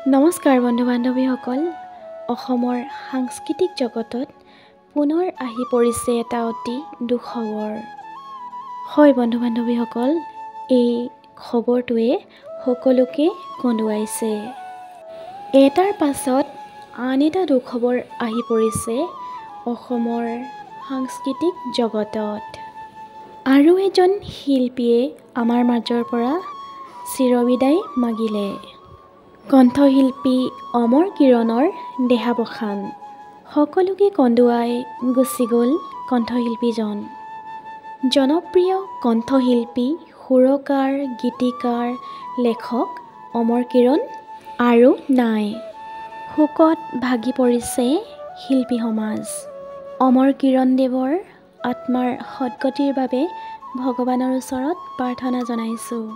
নমস্কাৰ বন্ধু বান্ধৱীসকল, অসমৰ সাংস্কৃতিক জগতত পুনৰ আহি পৰিছে এটা অতি দুঃখবৰ। হয় বন্ধু বান্ধৱীসকল, এই খবৰটোৱে সকলোকে কন্দুৱাইছে। এটাৰ পাছত আন এটা দুঃখবৰ আহি পৰিছে অসমৰ সাংস্কৃতিক জগতত। আৰু এজন শিল্পীয়ে আমাৰ মাজৰ পৰা চিৰবিদায় মাগিলে। কণ্ঠশিল্পী অমৰ কিৰণৰ দেহাৱসান। সকলোকে কন্দুৱাই গুচি গ'ল কণ্ঠশিল্পীজন। জনপ্ৰিয় কণ্ঠশিল্পী, সুৰকাৰ, গীতিকাৰ, লেখক অমৰ কিৰণ আৰু নাই। শোকত ভাগি পৰিছে শিল্পী সমাজ। অমৰ কিৰণদেৱৰ আত্মাৰ সদ্গতিৰ বাবে ভগৱানৰ ওচৰত প্ৰাৰ্থনা জনাইছোঁ।